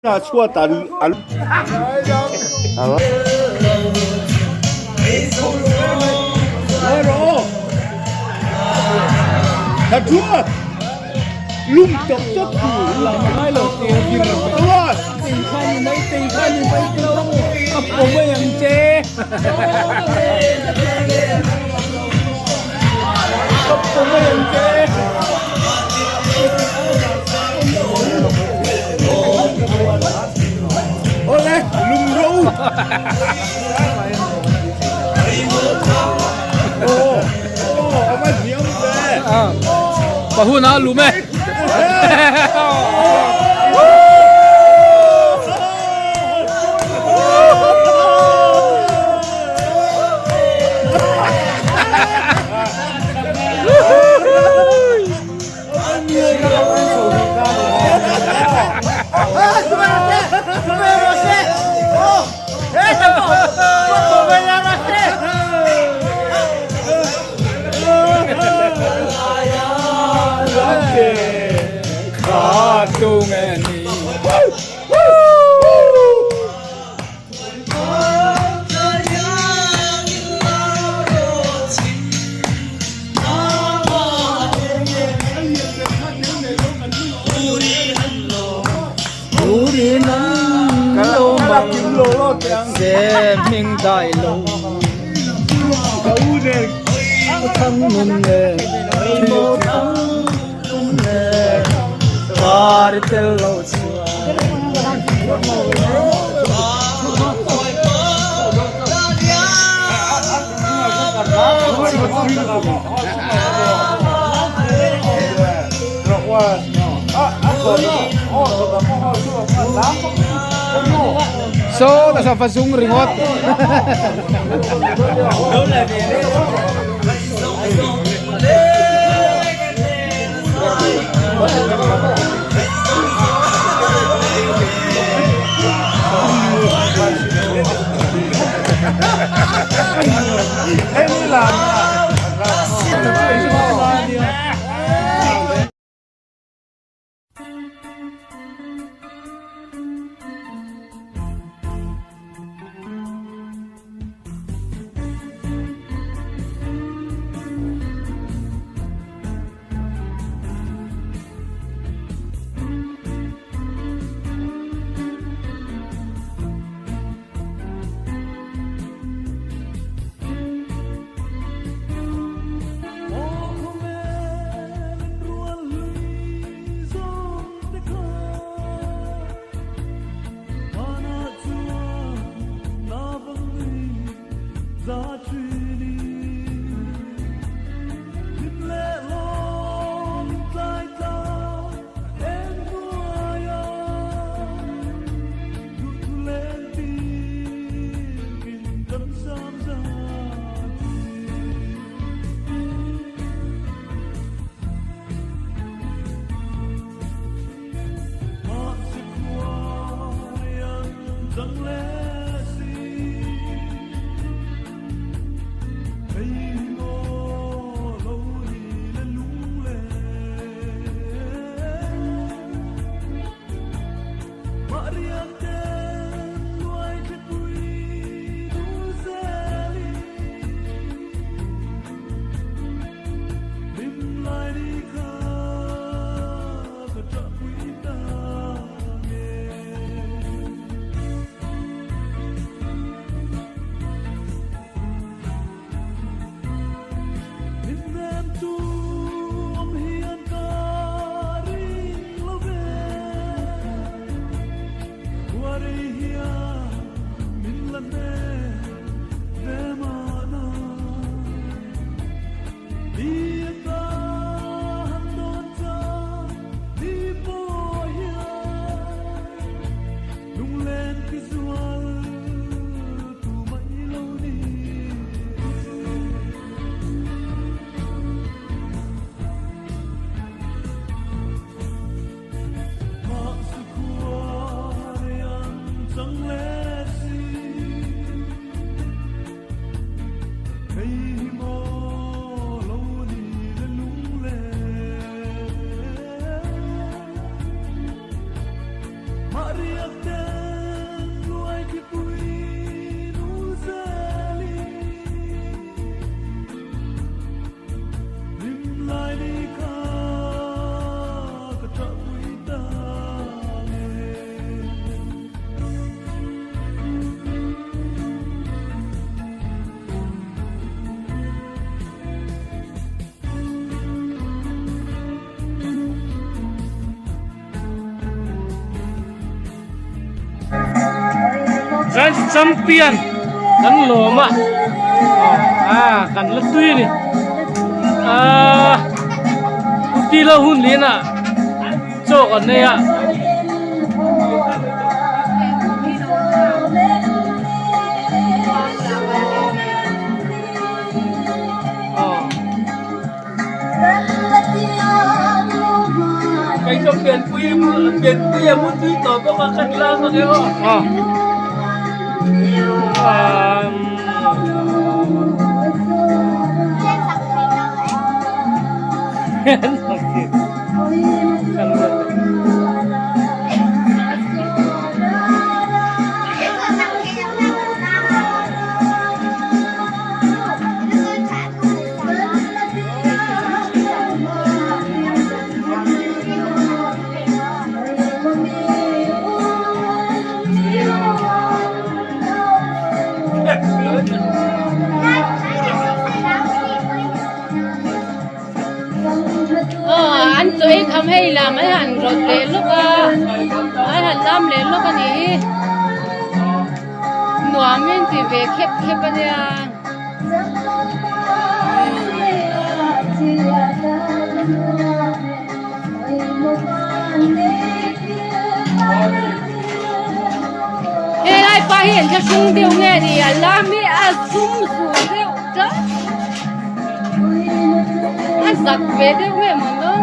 Chhuat a lum tawk tawk tur la ngai lo a pawm mai ang che a pawm mai ang che. Awle lum ro aw aw a va hniam ve pa hun a lum e. Saw ta sa zung ringawt. Giants champion kan lawm a ah kan la tui a ni ah ti lo hun lian ah chaw kan nei a. Kei chu pianpui pianpui a mutui tawh bawk a ka tlang ang e aw. Ah. Um. An chaw ei kham hei lam an han rawt leh lawk a an han lam leh lawk a nih hi nuam in ti ve khep khep a nia. Helai pa hi an thlahrung deuh nge ni a lam hi a zum zu deuh tlat a zak ve deuh nge maw dawn.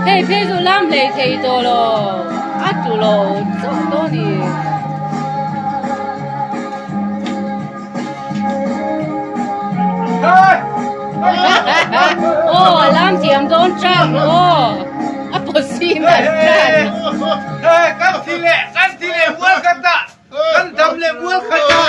Hei phei chu lam hlei thei tawh lo a tu lo chauh dawn a ni. Aw a lam thiam dawn tang aw a pawsin a tan. Kan dam leh mual khat a.